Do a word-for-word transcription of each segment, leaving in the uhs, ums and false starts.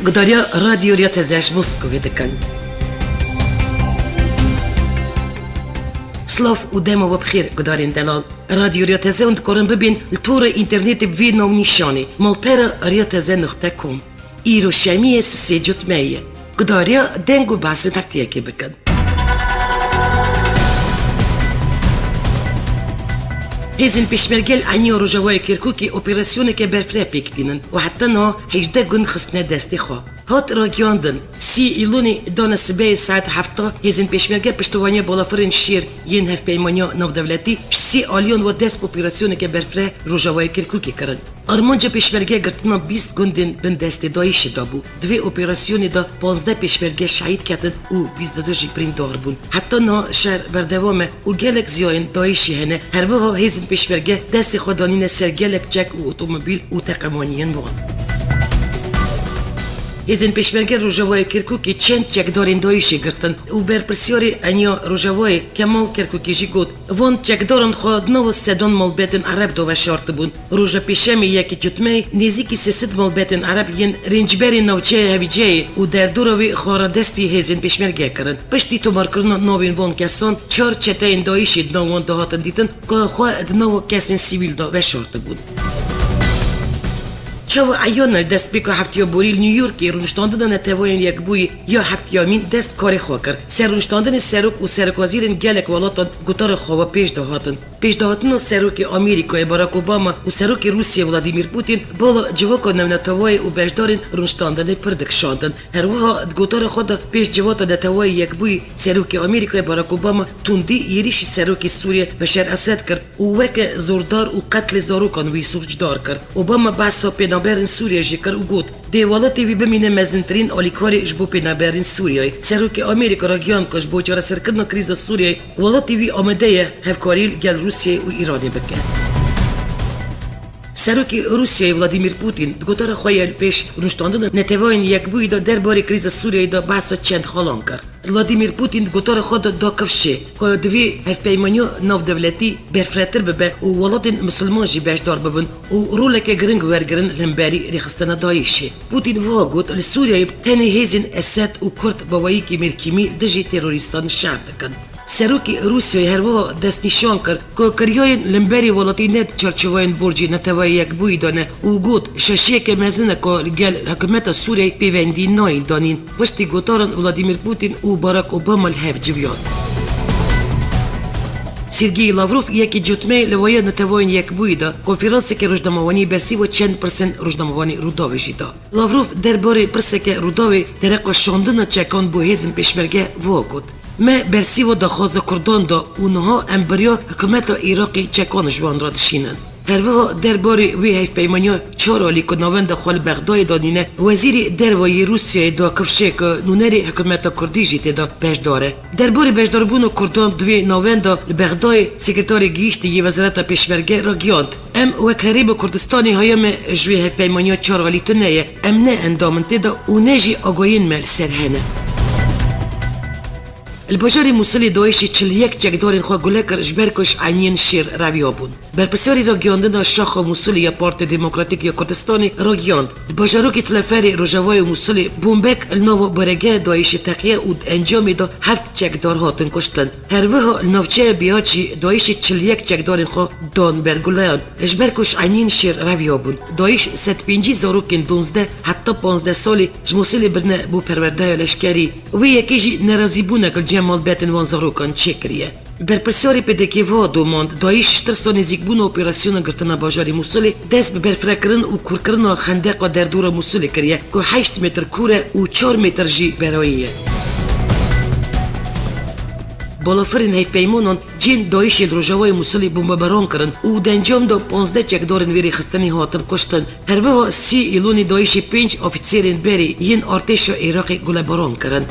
Gudariya Radyo Riya Teze ji Moskovê dikin. Silav û dema we bi xêr, gudarên delal. Radyo Riya Teze hûn dikarin bibîn li torê înternetê bi vê navnîşanê, malpera riya teze nuqte com. Îro şemiyê sisê cotmeyê ye. Gudariya deng û behsên heftiyekê bikin. Hêzên pêşmerge li Eniya Rojavayê Kerkûkê operasyoneke berfireh pêk tînin û heta niha hejdeh gund xistine destê xwe. Hat ragiyandin, sî Îlonê dane sibehê saet heft hêzên pêşmerge piştevaniya balafirên şêr yên Hevpeymaniya Navdewletî ji sê aliyan ve dest bi operasyoneke berfireh Rojavayê Kerkûkê kirin. Armanca pêşmerge girtina bîst gundên bin destê DAIŞê de bû. Di vê operasyonê de panzdeh pêşmerge şehîd ketin û bîst û du jî birîndar bûn. Heta niha şer berdewam e û gelek ziyayên DAIŞê hene. Her wiha hêzên pêşmerge destê xwe danîne ser gelek çek û otomobîl û teqemaniyên wan. Hêzên pêşmerge Rojavayê Kerkûkê çend çekdarên DAIŞê girtin û berpirsyarê Eniya Rojavayê Kemal Kerkûkê jî got, van çekdaran xwe di nava sedan malbetên Ereb de veşartibûn. Roja Pêşemê yekê Cotmeyê nêzîkî sê sed malbetên Ereb yên rêncberê navçeya Hevîceyê û derdora wê xwe radestî hêzên pêşmerge kirin. Piştî tomarkirina navên van kesan, çar çeteyên DAIŞê di nav wan de hatin dîtin ku xwe di nava kesên sivîl de veşartibûn. Çawa eyan e, li destpêka heftiya borî li New Yorkê rûniştandina Neteweyên Yekbûyî ya heftiyamîn dest bi karê xwe kir. Ser rûniştandinê serok û serokwezîrên gelek welatan gotara xwe ve pêş de hatin. Pêşdahatina Serokê Amerîkayê Barack Obama û Serokê Rûsiyê Vladimir Putin bala civaka navneteweyê û beşdarên rûniştandinê pir dikişandin. Her wiha di gotara xwe de pêş Civata Neteweyê Yekbûyî Serokê Amerîkayê Barack Obama tundî êrîşî Serokê Sûriyê Beşar Esed kir û weke zordar û qetlê zarokan wî sûcdar kir. Obama behsa penaberên Sûriyê jî kir û got, dê welatê wî bimîne mezintirîn alîkarê ji bo penaberên Sûriyeyê. Serokê Amerîka ragihand ku ji bo çareserkirina krîza Sûriyeyê welatê wî amade ye hevkarî li gel Rûsiyeyê û Îranê bike. Serokê Rûsiyeyê Vladimir Putin di gotara xwe ya li pêş rûniştandina Neteweyên Yekbûyî de derbarê krîza Sûriyeyê de behsa çend xalan kir. Vladimir Putin di gotara xwe de da kifşê ku divê hevpeymaniya navdewletî berfirehtir bibe û welatên misilman jî beşdar bibin û roleke giring wergirin li hemberî rêxistina DAIŞê. Putin wiha got, li Sûriyeyê tenê hêzên Esed û Kurd bi weyîkî mêrkîmî li dijî terorîstan şer dikin. Serokê Rûsiyayê her wiha destnîşan kir ku kiryayên li hemberî welatî ne di çarçoveyên borcê Neteweyê Yekbûyî de ne û got, şaşiyeke mezin e ku li gel hikûmeta Sûriyeyê pêvendî nayên danîn. Piştî gotaran Vladimir Putin û Barack Obama li hev civiyan. Sergey Lavrov yekê Cotmeyê li Waya Neteweyên Yekbûyî de konferanseke rojnamevanî bersîva çend pirsên rojnamevanî Rûdawê jî da. Lavrov derbarê pirseke Rûdawê dereqa şandina çekan bo hêzên pêşmerge wiha got, me bersîva daxwaza Kurdan da û niha em bi riya hikûmeta Iraqê çekan ji wan re dişînin. Her wiha derbarê wê hevpeymaniya çar alî ku navenda xwe li Bexdayê danîne, Wezîrê Derve yê Rûsyayê da kifşê ku nûnerê hikûmeta Kurdî jî tê de beşdar e. Derbarê beşdarbûna Kurdan di vê navenda li Bexdayê Sekreterê Gihîştî yê Wezareta Pêşmerge ragihand, em wek Herêma Kurdistanê haya me ji wê hevpeymaniya çar alî tune ye, em ne endam in tê de û ne jî agahiyên me li ser hene. Li bajarê Mûsilê DAIŞê çil yek çekdarên xwe gule kir ji ber ku ji eniyên şêr reviya bûn. Berpirsiyarê ragihiyandina şaxa Mûsilê ya Partiya Demokratîk ya Kurdistanê ragihiyand, di bajarokê Tileferê rojavayê Mûsilê bombek li nava baregehê DAIŞê teqiye û di encamê de heft çekdar hatin kuştin. Her wiha li navçeya Bihacî DAIŞê çil yek çekdarên xwe dan ber guleyan. Ji ber ku ji eniyên şêr reviya bûn, DAIŞ sed pêncî zarokên duwazdeh heta panzdeh salî ji Mûsilê birine bo perwerdeya leşkerî. Wê yekê jî nerazîbûnek li cem malbetên wan zarokan çêkiriye. Berpirsiyarê P D K wiha domand, DAIŞ ji tirsa nêzîkbûna operasyona girtina bajarê Mûsilê dest bi berfirehkirin û kûrkirina xendeqa derdora Mûsilê kiriye ku heşt metr kûr e û çar metr jî berayî ye. Balafirên hevpeymanan cihên DAIŞê li rojavayê Mûsilê bombebaran kirin û di encam de panzdeh çekdarên vê rêxistinê hatin kuştin. Her wiha sî Îlonê DAIŞê pênc ofîserên berê yên artêşa Iraqê gulebaran kirin.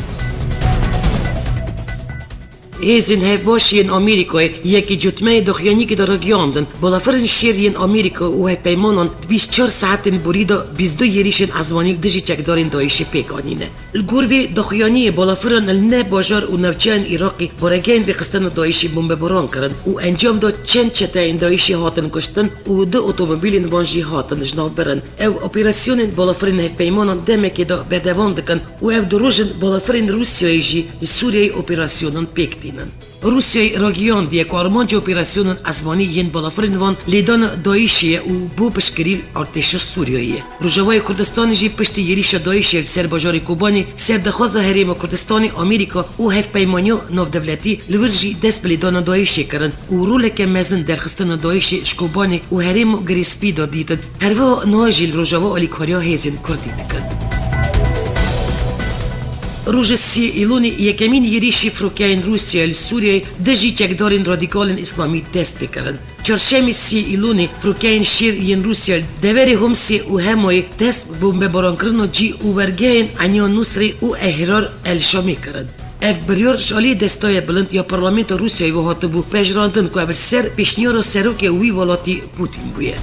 Hêzên hevbaş yên Amerîkayê yekî cotmeyê daxuyaniyekê de ragiyandin, balafirên şêr yên Amerîka û hevpeymanan di bîst çar saetên borî de bîst du êrîşên ezmanî li dijî çekdarên DAIŞê pêk anîne. Li gor vê daxuyaniyê balafiran li neh bajar û navçeyên Iraqê baregehên rêxistina DAIŞê bombebaran kirin û encam da çend çeteyên DAIŞê hatin kuştin û du otomobîlên wan jî hatin ji nav birin. Ew operasyonên balafirên hevpeymanan demekê de berdewam dikin û ev du roj in balafirên Rûsyayê jî li Sûriyeyê operasyonan pêk tînin. Rûsyayê ragiyandiye ku armanca operasyonên ezmanî yên balafirên wan lêdana DAIŞê ye û bo piştgirî artêşa Sûriyeyê ye. Rojavayê Kurdistanê jî piştî êrîşa DAIŞê li ser bajarê Kobanê ser daxwaza Herêma Kurdistanê Amerîka û hevpeymaniya navdewletî li wir jî dest bi lêdana DAIŞê kirin û roleke mezin derxistina DAIŞê ji Kobanê û herêma Girê Spî de dîtin. Herwiha niha jî li Rojava alîkariya hêzên Kurdî dikin. Roja sê Îlonê yekemîn êrîşî firokeyên Rûsya li Sûriyeyê dijî çekdarên radîkalên îslamî dest pê kirin. Çarşemê sê Îlonê firokeyên şêr yên Rûsya li deverê Homsê û Hemayê dest bi bombebarankirinê cî û wergehên Enya Nusrê û Ehrar El Şamê kirin. Ev biryar ji alî destaya bilind ya Parlamentoya Rûsyayê ve hatibû pejirandin ku ev li ser pêşniyara serokê wî welatî Putin bûye.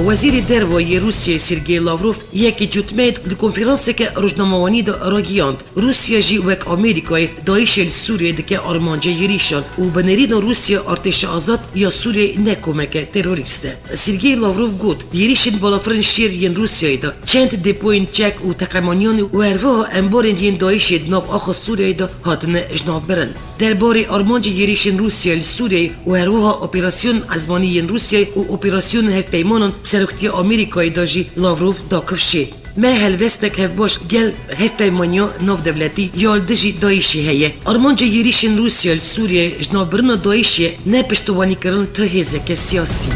Wezîrê Derve yê Rûsyayê Sergey Lavrov yekê cotmeyê di konferanseke rojnamewanî de ragihand, Rûsya jî wek Amerîkayê DAIŞê li Sûriyeyê dike armanca êrîşan û bi nêrîna Rûsya artêşa azad ya Sûriyeyê ne komeke terorîst e. Sergey Lavrov got, di êrîşên balafirên şêr yên Rûsyayê de çend depoyên çek û teqemaniyan û herwiha enbarên yên DAIŞê di nav axa Sûriyeyê de hatine ji nav birin. Derbarê armancê êrîşên Rûsya li Sûriyeyê û herwiha operasyonên ezmanî yên Rûsyayê û operasyonên hevpeymanan bi seroktiya Amerîkayê de jî Lavrov da kifşê. Me helwestek hevbaş gel hevpeymaniya navdewletî ya li dijî DAIŞê heye. Armanca êrîşên Rûsya li Sûriyeyê ji navbirina DAIŞê ne piştewanîkirin tu hêzeke siyasî.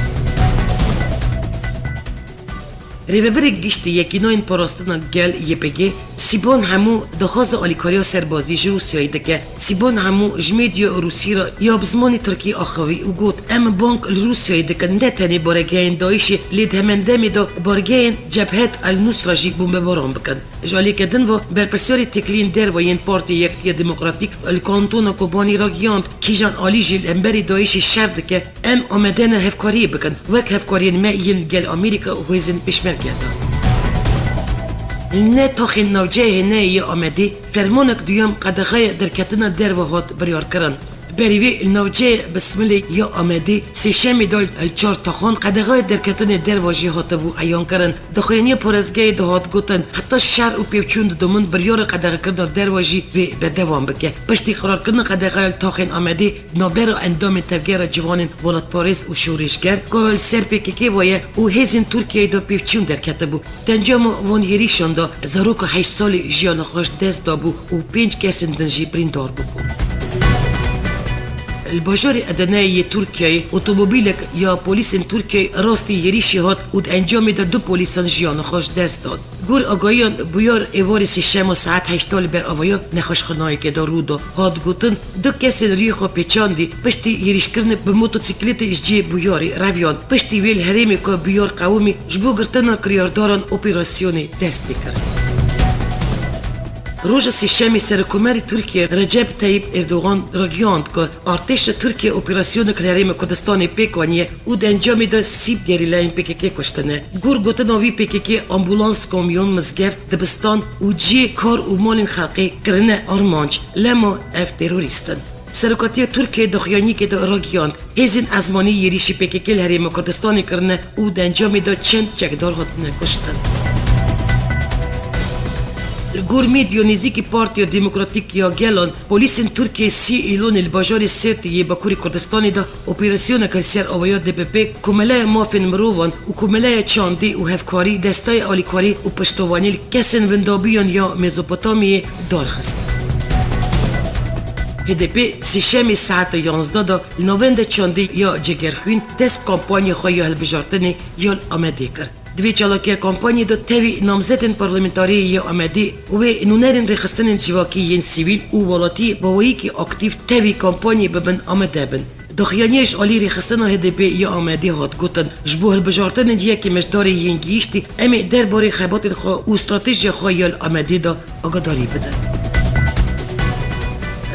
Rêvebirê Giştî Yekînayên Parastina Gel Y P G Sîban Hemû daxwaza alîkariya serbazî ji Rûsyayê dike. Sîban Hemû ji medya Rûsî re ya bi zimanê Tirkî axivî û got, em bang li Rûsyayê dikin ne tenê baregehên DAIŞê lê di hemen demê de baregehên Cebhet El Nusra jî bombebaran bikin. Ji aliyeke din ve berpirsiyarê têkiliyên derve yên Partiya Yekitiya Demokratîk li Kantona Kobanê ragihand, Kîjan Alî jî li hemberî DAIŞê şer dike, em amade ne hevkariyê bikin, wek hevkariyên me yên gel Amerîka û hêzên pêşmerge de. Li neh taxên navçeyê Heneyê yê Amedê fermanek duyem qedexeya derketina derve hat biryarkirin. Berî vê li navçeyê Bismilê ya Amedê sêşemê de li çar taxan qedexeya derketinê derve jî hatibû eyankirin. Daxuyaniya parêzgehê de hat gotin, heta şer û pêvçûn didomin biryara qedexekirina derve jî vê berdewam bike. Piştî qirarkirina qedexeya li taxên Amedê, navbera endamên Tevgera Ciwanên Welatparêz û Şorişger ku li ser P K K ve ye û hêzên Tirkiyeyê de pêvçûn derketibû. Di encama van hêrîşan de zaroka heşt salî jiyana xwe ji dest dabû û pênc kesên din jî birîndar bûbûn. Li bajarê Edeneyê yê Tirkiyeyê otomobîlek ya polîsên Tirkiyeyê rastî hêrîşê hat û di encamê de du polîsan jiyana xwe ji dest dan. Gor agahiyan bûyar êvarê sêşema saet heşta li ber avaya nexweşxanayekê de rû da. Hat gotin, du kesên rûyê xwe pêçandî, piştî hêrîşkirinê bi motosîklêtê ji cihê bûyarê reviyand. Piştî vê li herêmê ku bûyar qewimî, ji bo girtina kiryardaran operasyonê dest pê kir. Roja Sêşemê Serokkomarê Tirkiyê Recep Tayyip Erdogan ragihand ku artêşa Tirkiyê operasyonek li Herêma Kurdistanê pêk aniye û di encamê de sî gerîlayên P K K kuştine. Gor gotina wî P K K ambulans, kamyon, mizgeft, dibistan û cihê kar û malên xelkê kirine armanc, lema ev terorîst in. Serokatiya Tirkiyê di xuyaniyekê de ragihand, hêzên ezmanî êrîşî P K K li Herêma Kurdistanê kirine û di encamê de çend çekdar hatine kuştin. Li gor medya nêzîkî Partiya Demokratîk ya Gelan, polîsên Tirkiyê sî Îlonê li bajarê Sêrtê yê Bakurê Kurdistanê de operasyonek li ser avaya D P P, Komeleya Mafên Mirovan û Komeleya Çandî û Hevkarî destayê alîkarî û piştewanî li kesên windabiyan ya Mezopotamyayê darxist. H D P sêşemê saeta yanzdeh de li Navenda Çandî ya Cegerxwîn dest bi kampanya xwe ya hilbijartinê ya li Amedê kir. Di vê çalakiya kampanyê de tevî namzetên parlamentariyê ya Amedê û wê nûnerên rêxistinên civakî yên sivîl û welatî bi awayekî aktîf tevî kampanyê bibin amade bin. Daxuyaniya ji alî rêxistina H D P ya Amedê hat gotin, ji bo hilbijartinên yekê Meşdarê yên gihîştî, em ê derbarê xebatên xwe û stratejiya xwe ya li Amedê de agadarî bidin.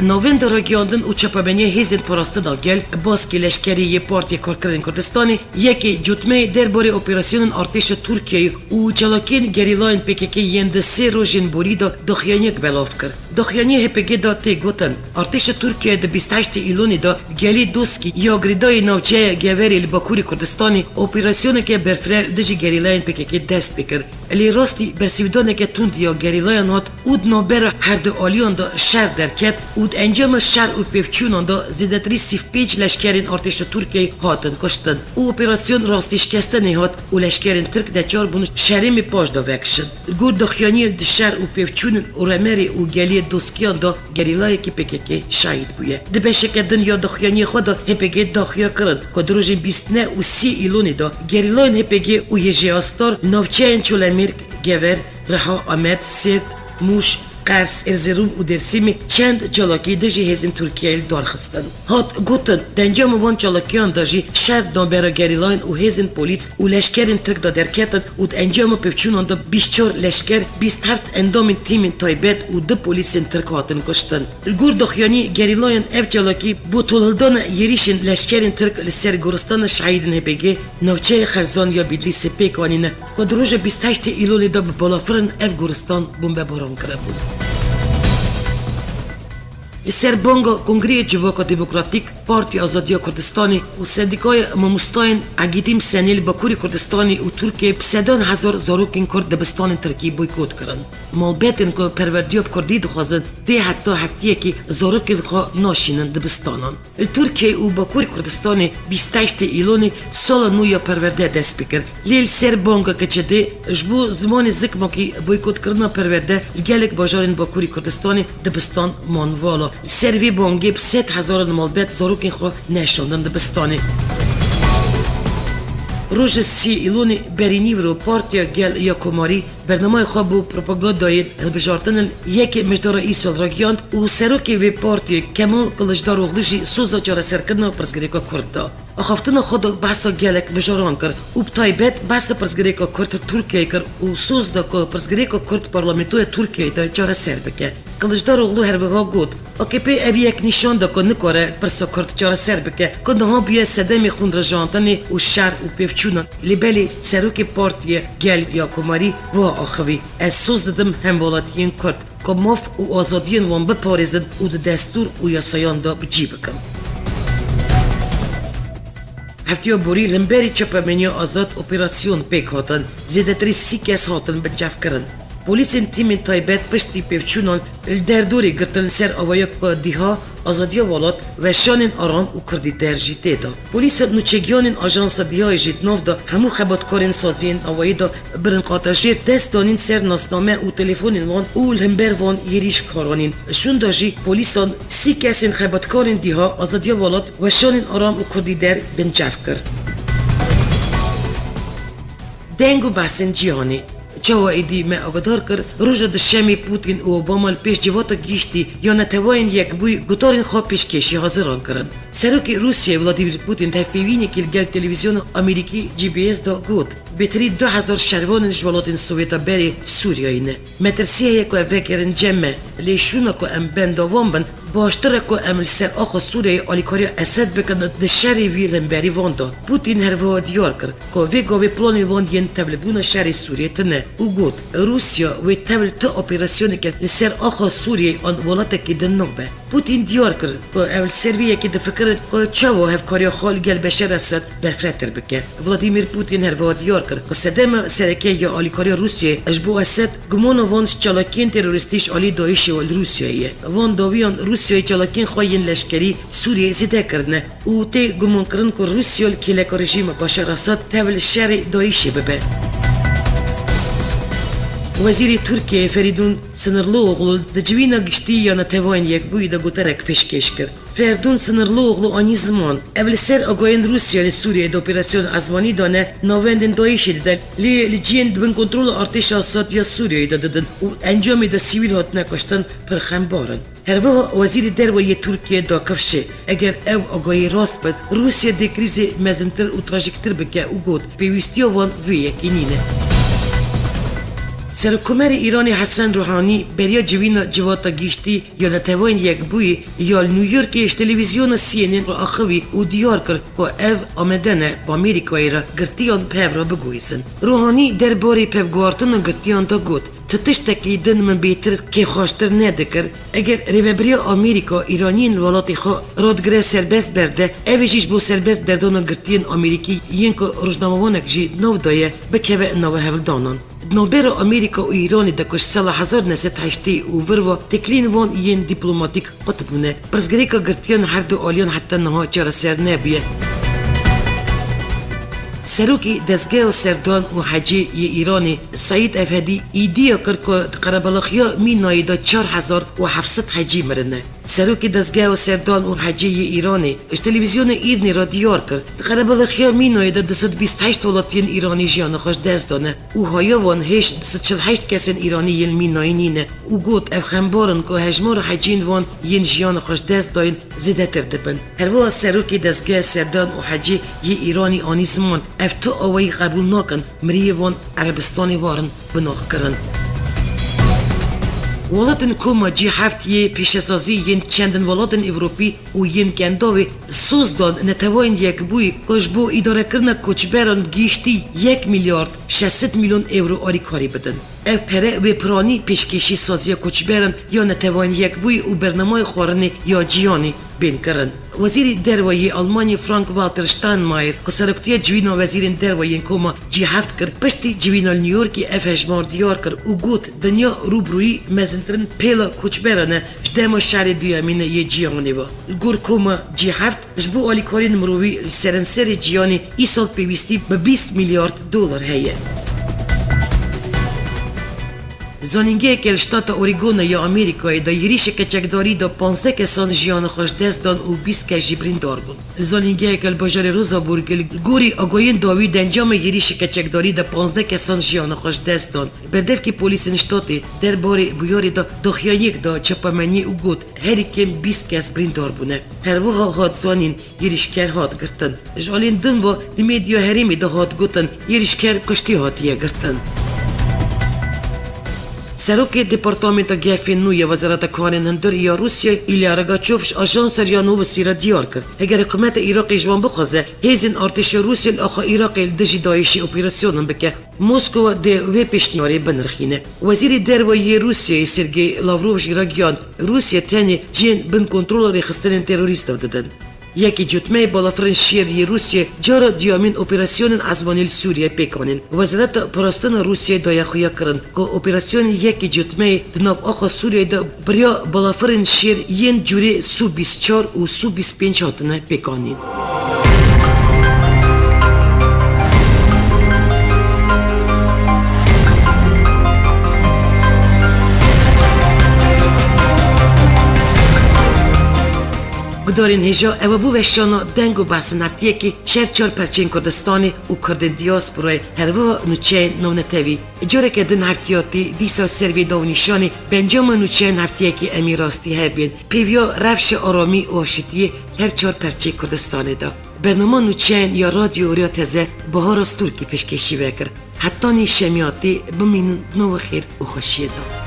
Navenda ragiyandin û çapemeniya Hêzên Parastina Gel, baskê leşkerî yê Partiya Karkerên Kurdistanê, yekê cotmeyê derbarê operasyonên artêşa Tirkiyeyê û çalakiyên gerîlayên P K K yên di sê rojên borî de daxuyaniyek belav kir. Daxuyaniya H P G de tê gotin, artêşa Tirkiyeyê di bîst heştê Îlonê de di Gelê Doskî ya girêdayî navçeya Geverê li Bakurê Kurdistanê operasyoneke berfireh li dijî gerîlayên P K K dest pê kir. Lê rastî bersivdaneke tund ya gerîlayan hat û di navbera her du aliyan de şer derket û di encama şer û pêvçûnan de zêdetirî sî û pênc leşkerên artêşa Tirkiyeyê hatin kuştin û operasyon rastî şikestinê hat û leşkerên Tirk neçar bûn şerê mî paş de vekişin. Li gor daxuyaniyên di şer û pêvçûnên Oremerê û Geliyê Doskiyan de gerîlayekî P K K şehîd bûye. Di beşeke din ya daxuyaniyê xwe de H P G daxuya kirin ku di rojên bîst neh û sî Îlonê de gerîlayên H P G û Y J A Star li navçeyên Çolemêrg, Gever, Riha, Amed, Sêrt, Mûş, Qers, Erzirum û Dêrsimê çend çalakî dijî hêzên Tirkiyeyê li dar xistin. Hat gotin, di encama van çalakiyan de jî şer di navbera gerîlayan û hêzên polîs û leşkerên Tirk de derketin û di encama pêvçûnan de bîst çar leşker, bîst heft endamên tîmên taybet û du polîsên Tirk hatin kuştin. Li gor daxuyaniyê gerîlayan ev çalakî bû tolhildana êrîşên leşkerên Tirk li ser goristana şehîdên H P G navçeya Xerzan ya Bîdlîsê pêk anîne ku di roja bîst heştê Îlonê de bi balafirên ev goristan bombebaran kiribûn. Li ser banga Kongreyê Civaka Demokratîk, Partiya Azadiya Kurdistanê û Sendîkaya Mamostayên Egîdîm Senê li Bakurê Kurdistanê û Tirkiyeyê bi sedan hezar zarokên Kurd dibistanên Tirkî boykot kirin. Malbetên ku perwerdiya bi Kurdî dixwazin, tê heta heftiyekê zarokên xwe naşînin dibistanan. Li Tirkiyeyê û Bakurê Kurdistanê bîst heştê Îlonê sala nû ya perwerde dest pê kir. Lê li ser banga keçedê ji bo zimanê zikmakî boykotkirina perwerde li gelek bajarên Bakurê Kurdistanê dibistan man vala. Li ser vê bangê bi sed hezaran malbet zarokên xwe neşandin dibistanê. Roja sî Îlonê berî nîvro Partiya Gel ya Komarî bernameyê xwe bo propagandayên hilbijartinên yekê Mijdara Îsal ragihand û serokê vê partiyê Kemal Kiliçdaroglu jî soza çareserkirina pirsgirêka Kurd da. Axaftina xwe de behsa gelek mijaran kir û bi taybet behsa pirsgirêka Kurd Tirkiyeyê kir û soz da ku pirsgirêka Kurd parlamentoya Tirkiyeyê de çareser bike. Kiliçdaroglu her wiha got, A K P ev yek nîşan da ku nikare pirsa Kurd çareser bike, ku niha bûye sedemê xwînrejantinê û şer û pêvçûnan. Lê belê serokê Partiya Gel ya Komarî wiha axivî, Ez soz didim hemwelatiyên Kurd, ku maf û azadiyên wan biparêzin û di destûr û yasayan de bi cî bikin. Heftiya borî li hemberî çapemeniya Azad operasyon pêk hatin. Zêdetirî sî kes hatin binçavkirin. Polîsên tîmên taybet piştî pêvçûnan li derdorê girtin li ser avaya ku dîha Azadiya Welat, Weşanên Aram û Kurdî Der jî tê de. Polîsan nûçegiyanên Ajansa Dîhayê jî di nav de hemû xebatkarên saziyên avayî de birin qata jêr dest danîn ser nasname û telefonên wan û li hember van êrîş kar anîn. Şûnda jî polîsan sî kesên xebatkarên Dîha, Azadiya Welat, Weşanên Aram û Kurdî Der binçav kir. Deng û behsên cîhanê. Çawa êdî me agadar kir, roja duşemê Putin û Obama li pêş civata gihîştî ya Neteweyên Yekbûyî gutarên xwe pêşkêşî haziran kirin. Serokê Rûsyayê Vladimir Putin di hevpeyvînekî li gel televîzyona Amerîkî G B S de got, Bêtirî du hezar şervanên ji welatên Sovyeta berê Sûriyeyê ne. Metirsiya heye ku ev vegerin cem me, lê şûna ku em benda wan bin, baştir e ku em li ser axa Sûriyeyê alîkariya Esed bikin di şerê wî li hemberî van de. Pûtîn her wiha diyar kir ku vê gavê planên wan yên tevlibûna şerê Sûriyê tune û got, Rûsya wê tev li tu operasyoneke li ser axa Sûriyeyê an welatekî din nabe. Pûtîn diyar kir ku ew li ser vê yekê difikirin ku çawa hevkariya xwe li gel Beşer Esed berfirehtir bike. Vladimir Putin her wiha diyar kir ku sedema sereke ya alîkariya Rûsyayê ji bo Esed gumana van ji çalakiyên terorîstî ji alî DAIŞê li Rûsyayê ye. Van dawiyan Rûsyayê çalakiyên xwe yên leşkerî Sûriyeyê zêde kirine û tê gumankirin ku Rûsya li kêleka rejîma Beşer Esed tev li şerê DAIŞê bibe. Wezîrê Tirkiyeyê Ferîdûn Sinirlîoglu di civîna giştî ya Neteweyên Yekbûyî de goterek pêşkêş kir. Ferdûn Sinirlîoglu anî ziman, ev li ser agahiyên Rûsya li Sûriyeyê di operasyona ezmanî de ne navendên DAIŞê dide, lê li cihên di bin kontrola artêşa Esad ya Sûriyeyê de didin û encamê de sivîl hatine kuştin pir xembar in. Her wiha Wezîrê Derve yê Tirkiyê Akif Şê, eger ev agahî rast bin, Rûsya dê krîzê mezintir û trajîktir bike û got, pêwîstiya wan vê yekê nîne. Serokkomarê Îranê Hesen Ruhanî beriya civîna Civata Giştî ya Neteweyên Yekbûyî ya li New Yorkê ji televîzyona C N N re axivî û diyar kir ku ev amade ne bi Amerîkayê re girtiyan bi hev re biguhêzin. Ruhanî derbarê pevguhartina girtiyan de got, "Ti tiştekî din min bêtir kêfxweştir nedikir. Eger rêvebiriya Amerîka Îraniyên li welatê xwe radigire serbest berde, ev jî ji bo serbest berdana girtiyên Amerîkî yên ku rojnamevanek jî di nav de ye, bikeve nava hevldanan." Di navbera Amerîka û Îranê de ku ji sala hezar neh sed heştê û vir ve têkiliyên wan yên dîplomatîk qut bûne, pirsgirêka girtiyan her du aliyan heta niha çareser nebûye. Serokê Dezgeha Serdan û Hecê yê Îranê Seîd Efhedî îdiya kir ku di qerebalaxiya Mînayê de çar hezar û heft sed hecî mirine. Serokê Dezgeha Serdan û Hecê yê Îranê ji televîzyona Îrnê re diyar kir, di qerebalaxiya Mînayê de du sed bîst heşt welatiyên Îranî jiyana xwe ji dest dane û haya wan hêj du sed çil heşt kesên Îranî yên Mînayê nîne û got, ev xembar in ku hejmara heciyên wan yên jiyana xwe ji dest dayîn zêdetir dibin. Herwiha Serokê Dezgeha Serdan û Hecê yê Îranî anî ziman, ev tu awayî qebûl nakin, miriyê wan Erebistanê warin binaxkirin. Welatên koma G heft yê pêşesazî yên çendin welatên Ewropî û yên Kendavê soz dan Neteweyên Yekbûyî ku ji bo îdarekirina koçberan bi giştî yek milyard şeş sed milyon ewro alîkarî bidin. Ev pere wê piranî pêşkêşî saziya koçberan ya Neteweyên Yekbûyî û Bernameya Xwarinê ya Cîhanê bên kirin. Wezîrê Derve yê Almanyê Frank-Walter Steinmeier, ku seroktiya civîna wezîrên derve yên koma G heft kir, piştî civîna li New Yorkê ev hejmar diyar kir û got, dinya rûbirûyî mezintirin pêla koçberan e ji dema şerê duyemîn yê cîhanê ve. Li gor koma G heft, ji bo alîkariyên mirovî li seranserê cîhanê îsal pêwîstî bi bîst milyard dolar heye. Zanîngeheke li ştata Oregona ya Amerîkayê de êrîşeke çekdarî de panzdeh kesan jiyana xwe ji dest dan û bîst kes jî birîndar bûn. Li zanîngeheke li bajarê Rosenburgê li gorî agahiyên dawî di encamê êrîşeke çekdarî de panzdeh kesan jiyana xwe ji dest dan. Berdevkê polîsên ştatê derbarê bûyerê de daxuyaniyek da çapemeniyê û got, herî kêm bîst kes birîndar bûne. Her wiha hat zanîn, êrîşker hat girtin. Ji alên din ve di medya herêmê de hat gotin, êrîşker kuştî hatiye girtin. Serokê Departamenta Gefên Nû ya Wezareta Karên Hundir ya Rûsyayê Îlya Rogaçov ji ajansa ria Novosti re diyar kir, heger hikûmeta Iraqê ji wan bixwaze, hêzên artêşa Rûsyayê li axa Iraqê li dijî DAIŞê operasyonan bike, Moskowa dê wê pêşniyarê binirxîne. Wezîrê Derve yê Rûsyayê Sergey Lavrov jî ragihand, Rûsya tenê cihên bin kontrola rêxistinên terorîst de didin. Yekî Cotmeyê balafirên şêr yê Rûsyayê cara duyemîn operasyonên ezmanî li Sûriyeyê pêk anîn. Wezareta Parastina Rûsyayê daye xuyakirin ku operasyonên Yekî Cotmeyê di nav axa Sûriyeyê de bi riya balafirên şêr yên cûrê Su bîst çar û Su bîst pênc hatine pêkanîn. Gudarên hêja, ewe bû weşana deng û behsên heftiyekî ji her çar perçeyên Kurdistanê û Kurdên diasporayê, her wiha nûçeyên navnetewî. Careke din heftiyatî, dîsa ser vê dawnîşanê bi encama nûçeyên heftiyekî em ê rastî hebên. Pêviya rewşa aramî û aşitiyê her çar perçeyê Kurdistanê de. Bernama nûçeyên ya Radyo Rûya Teze Bahar Asturkî pêşkêşî we kir. Hetanî şemiyatî bimînin di nava xêr û xweşiyê de.